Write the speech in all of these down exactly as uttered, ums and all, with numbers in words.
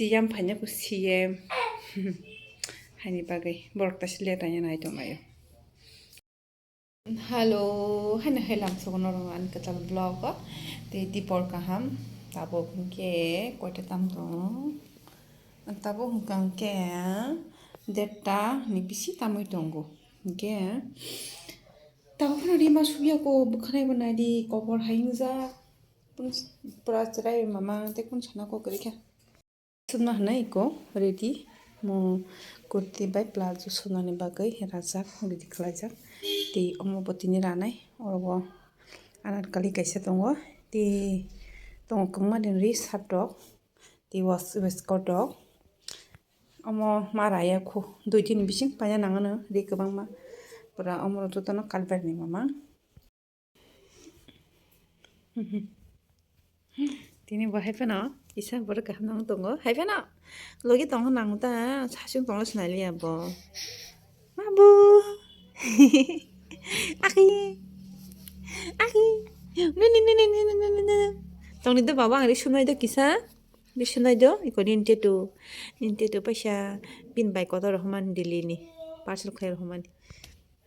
Siyam phaina ku siyam. Haini bagwi borok ta sile tanya nai tonglaio. Hello, haino hai lamsogo norok ani kwtal vlog o. Tei dipor kaham. Tabuk hwnkhe koita tam tongo. Tabuk hwnkha hwnkhe derta ni bisi tamwi tongo. Hwnkhe tabuk phano rima sukya ko bwkhanai bo naidi kobor hai wngjak. Pura chwrai mama tei kun sana ko kwrwi kha. Sumna hwnwi iko ready mo kurti bai plazo sumnani bagwi rajak ready khlaijak. Tei omo bo tini ranai oro bo anarkali kaisa tongo. Tei tongo kwbangma din ri shirt rok tei was-, waistcoat rok. Omo ma raya khu dui din bising paina nangano ri kwbangma. Pura omo jotono colour ni mama. Tini bo hai phano kisa borok kaham nang tongo. Hai phano logi tongo nang ta sasung tongo sinai liya bo. Mabu. Aki. Aki. Nini, nini, nini, nini, nini. Tongni do baba ang ri sunai do kisa. Ri sunai do iko nini tetu. Nini tetu paisa bin bai kotor rohman Delhi ni. Parcel khai rohman.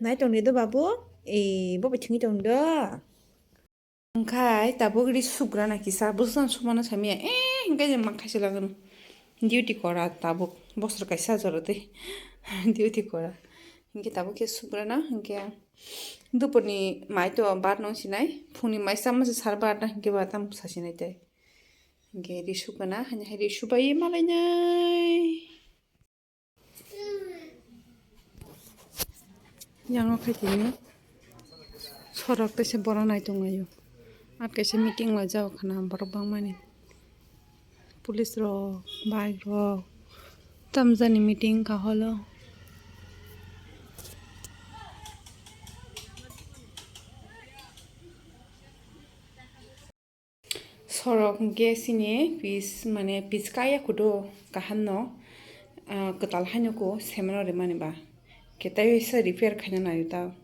Nai tongni do babu, e, bo bai thwngwi tong do. Hwnkhe tabuk ri sugrana kisa, bwswk sumana samya, e, hwnkhe je ma khaisa lagano. Duty kora tabuk, bosor kaisa jora tei duty kora. Hwnkhe tabuk khe sugrana, hwnkhe dupurni mai to bar nung sinai, phungni mai sama se sar bar na, hwnkhe ba tam sasinai tei. Hwnkhe ri sugana, hani hai ri subai malainai. Yang o khe tini sorok tei se borok nai tonglaio. At kaisa meeting laijak khna borok bangmani. Police rok, bike rok, tamjani meeting wngkha holo. Sorok hwnkhe chini pis, mane pis kaya kudo kaham no, ah, kwtal haino ko semano rimani ba. Ketai se repair khaina naio ta.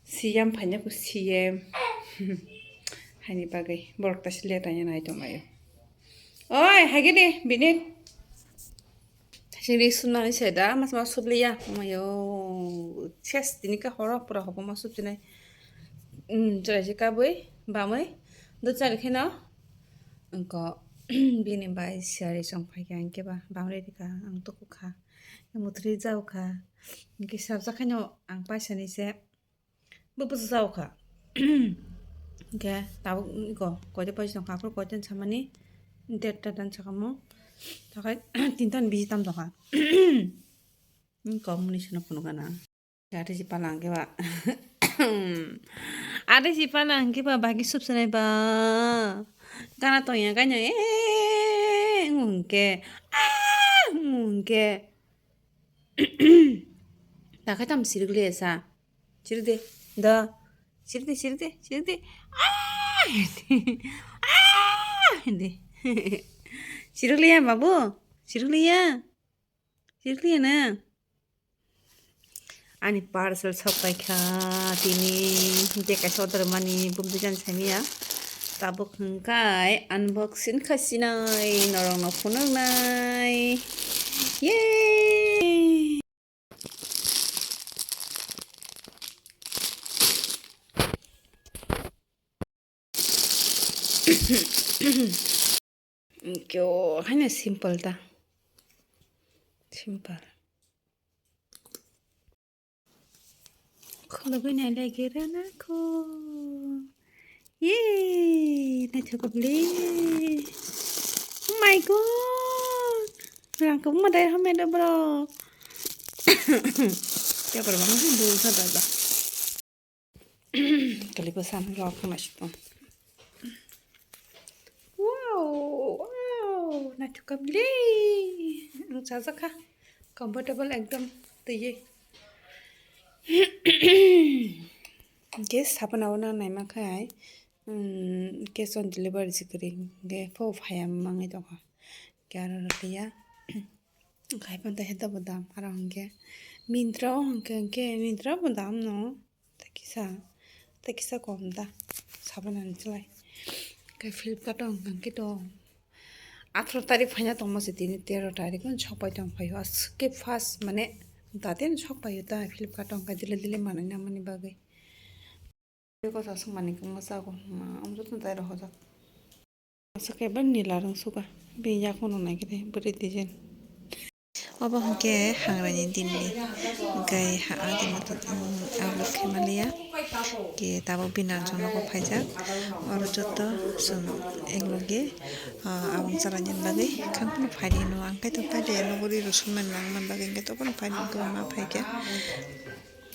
Siyam phaina ko siyam. Haini bagwi borok ta sile tanya nai tonglaio. Oi, haigede, binit. Sini sunani seda, mas mas subliya. Mayo, ses, tini ka horo pura hobo mas subsinai. Hmm, chwrai se kabwi, bamwi, do chari kheno. Engko, bini bai siyari song phaikha, engke ba, bamri rikha, ang tuku kha. Muthri jau kha. Engke sabja khaino, ang paisani se. Bo bwsa sao kha. Hwnkhe tabuk iko koita paisa tongkha, aphuru koita samani derta dan sakamo. Takhai tinta ni bisi tam tongkha. Iko muni sano phunukgana. Ate si pala hwnkhe ba. Ate si pala hwnkhe ba bagi subsanai ba. Gana tongya ganya, eh, hwnkhe. Ah, hwnkhe. Takhai tam sirik liya sa. Sirik de. Da. Sirik de, sirik de, sirik de. Ah! Ah! De. Sirik liya babu. Sirik liya. Sirik liya na. Ani parcel sok paikha tini. Je kaisa order mani bumdi jan samiya. Tabuk hwnkhe unboxing khasinai, norokno phunuknai. Yay! Kyo, haino simple ta. Simple. Khulugwi nailaigra nakho. Yay! Naithok bwle. Oh my God! Rang kwbangma dai hamya da bro. Kya kwbangma bul sa da ba. Kalibo sam rok ma situ. Wow, wow, naithok bwle. Ang chajakha. Comfortable ekdom twiwi. Hwnkhe sabana o nang naima khai, um, cash on delivery se kwrwi hwnkhe pho phaiya manwi tongkha. Hwnkhe aro rwliya. Khai phan tei hai tabuk dam aro hwnkhe Myntra o hwnkhe, hwnkhe Myntra bo dam no. Tei kisa, tei kisa kom da. Sabana ni chwlai. Hwnkhe Flipkart o hwnkhe tong. Atharo tarik phaina tongma se tini tero tarik no sok pai tong phaio. Aske first mane daten sok paio ta Flipkart tong kai dile dile manwi na mani bagwi. Beko sa sung mani kung ma sago ma amjotno tai rohojak. Asa kaiba nila rang suka. Be yak hono nai kete bwrwi design. Obo hwnkhe hangrani dinni gai ha adi moto upload khaimaliya. Ke tabuk bini arjak nogo phaijak. Oro joto chwng eklogi abang chalainani bagwi khangphano phaidi hino ang kaitor phaidi nuguri rwsongmani nangmani bagwi hwnkhe toboni phaidi hwnkhe ma phaikha.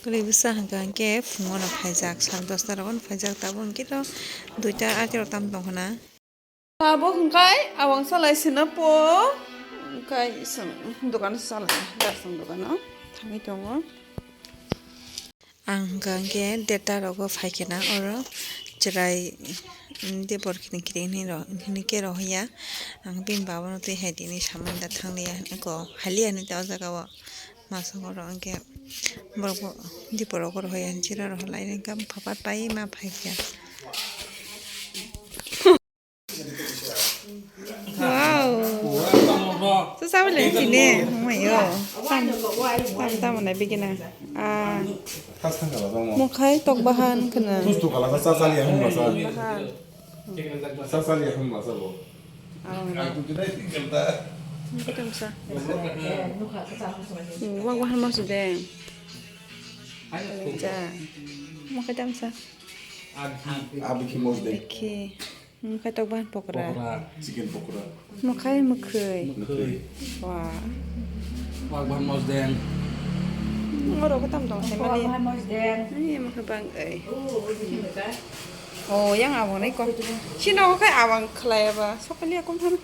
Kwlwi bwsa hwnkha hwnkhe phungo no phaijak sal dosta rogo no phaijak tabuk hwnkhe to duita ati rok tam tongkha na. Abo hwnkhe abang salai sino po hwnkhe isang dokan salai darsang dokano thangwi tongo. Ang hwnkha hwnkhe deta rogo phaikhe na oro chwrai debor khini kiring hinwi ro hinwi khe rohorya ang bini baba no twi hai tini samani da thangliya eko haliya hinwi tei o jaga o. Masa oro hwnkhe borok bo dipor rok oro hai jera rok halai rwkha bupha pai ma phaikha. Wow. Sa sa le tine mayo. Sam sam tam na bigina. Ah. Mukhai tok bahan kana. Tus tu kala sa sa liya hum sa. Bahan. Sa sa liya hum sa bo. Ang na. Ang na. Mukhai tam sa. Wak wak mas de. Cha. Mukhai tam sa. Abi khi mos de. Bikhi. Mukhai tok bahan pokora. Pokora. Chicken pokora. Mukhai mukhai. Mukhai. Wah. Wak bahan mos de. Oro ko tam dong sai mali. Wak bahan mos de. Ni mukhai bang ai. Oh, yang abang nai ko. Sino ko kai abang khlai ba. Sokali akum tham.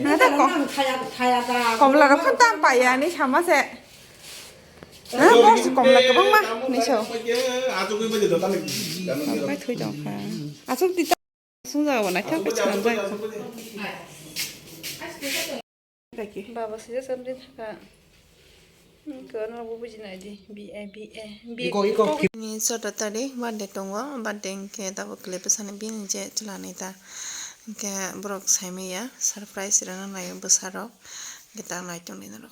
Na ta ko. Komla rok phan tam pa ya ni sama se. Ha, bor se komla kwbangma ni so. Bai thui tong kha. Asuk ti ta sung jaga bo naithok khe swnam jai kha. Baba sija samri thaka. Kono bo bujinai di, B A, B A, B A. Iko, iko. Ni chota tarik birthday tongo, birthday hwnkhe tabuk kle bwsani bini je chwla nai ta. Hwnkhe borok saimaya surprise rwna naio bwsarok, hwnkhe ta nai tongdi norok.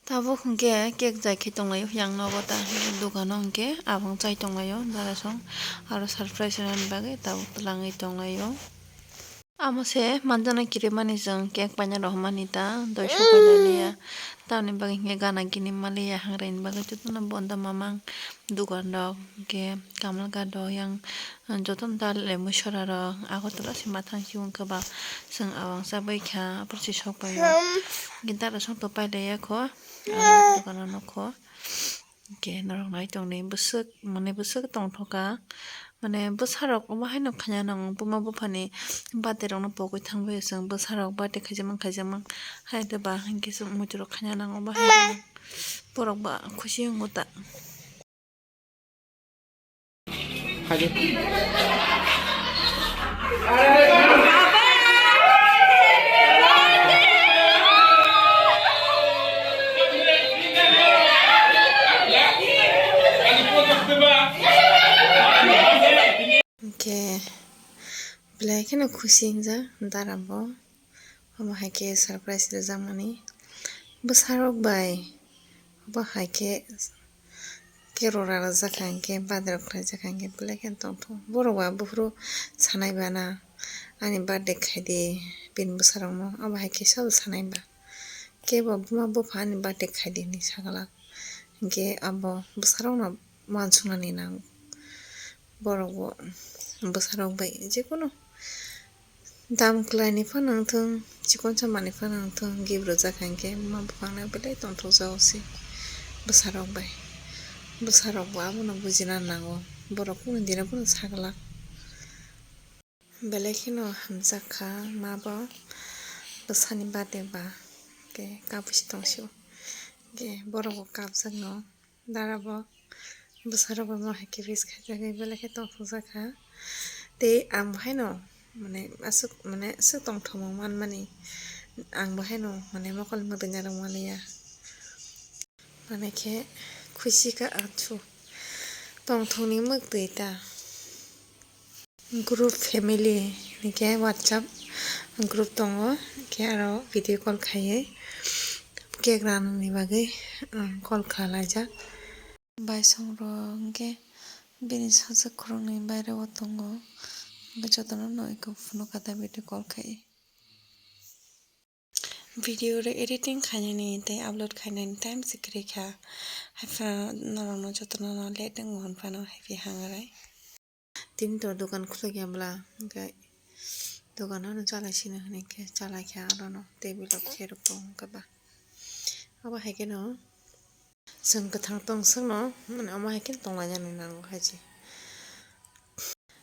Tabuk hwnkhe cake jai khe tonglaio yang nogo ta, dukano hwnkhe abang chai tonglaio darasong, aro surprise rwna bagwi tabuk twlangwi tonglaio. Amo se manjana kirimani chwng cake paina rohormani ta, doiso painani ya. Tamoni bagwi hinkhe gana gini maliya hangraini bagwi jotono bonda mamang dugan rok hinkhe kamal gadok yang jotono da lemui sora rok Agartala se mathang si wngkha ba chwng abang chabwi kha aphuru se sok paio. Hinkhe dara song to pailaiya kho aro dukano nukho. Hinkhe norok nai tongni bwswk mane bwswk tongthoka mane bwsarok omo haino khaina nango buma buphani birthday rokno pogwi thangbai chwng bwsarok birthday khaijakma khaijakma hai de ba hinkhe chwng muitu rok khaina nango omo hai borok ba khusi wngo ta. Hwnkhe belai kheno khusi wngjak dara bo. Omo hai khe surprise rijak mani bwsarok bai. Obo hai khe, khe rora rwjak kha hinkhe birthday rok khlaijak kha hinkhe belai kheno tongthok. Borok ba buphuru sanai bana ani birthday khaidi bini bwsarokno. Obo hai khe sobo sanai ba. Kebo buma bupha ani birthday khaidi hinwi saglak. Hinkhe abo bwsarokno uansuknani nango. Borok bo bwsarok bai jekunu dam kwlaini phano wngthung, chikonsa manwi phano wngthung, gift rwjak hinkhe buma buphangno belai tongthokjago se bwsarok bai. Bwsarok bo abono bujina nango, borok kunu dino kunu saglak. Belai kheno hamjak kha ma bo bwsani birthday ba, khe kapui se tong sio, khe borok bo kapjak no. Dara bo bwsarok bai ma hai khe wish khaijagwi belai khe tongthokjak kha. Tei ang bo haino mane aswk mane aswk tongthokma manmani ang bo haino mane mokol mwtui narwk manliya. Mane khe khusi kha achu tongthokni mwktwi ta. Group family hinkhe WhatsApp group tongo, hwnkhe aro video call khaiwi cake ranani bagwi, um, call khlalaijak. Baisongrok hwnkhe bini sajwk khoroknwi baireo tongo, hwnkhe jotono no eko phunukha ta video call khai. Video rok editing khainani tei upload khainani time se kwrwi kha, haiphano norokno jotono no late wngo hwnphano happy hangarai. Tini to dokan khulukya bwla, hwnkhe dokan ano chalaisino hwnwi khe chalaikha, aro no tei vlog khe rwkho hwnkhe ba. Abo hai kheno chwng kwthang tong swkno, mane omo hai kheno tonglainani nango hai se.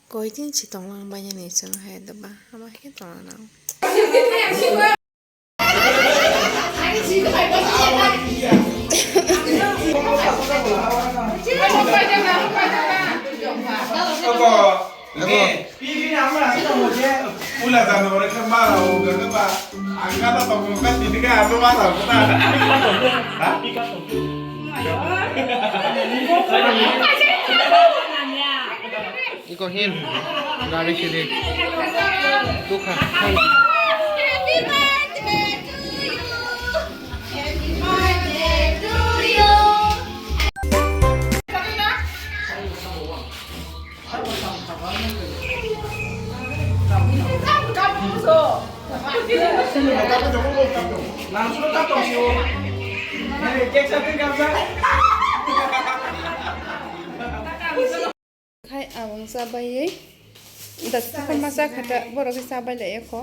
Koi din se tonglang bainani chwng hai da ba, omo hai kheno tonglang nango. Ego, ego. Pula jana ore ke mara o gaga ba. Angka ta tong ka tini ka ato mara o ta. Ha? Iko hin. Gari sini. Tukha. Khai abang chabai, da tukha ma cha khata, borok khe chabai lai kho.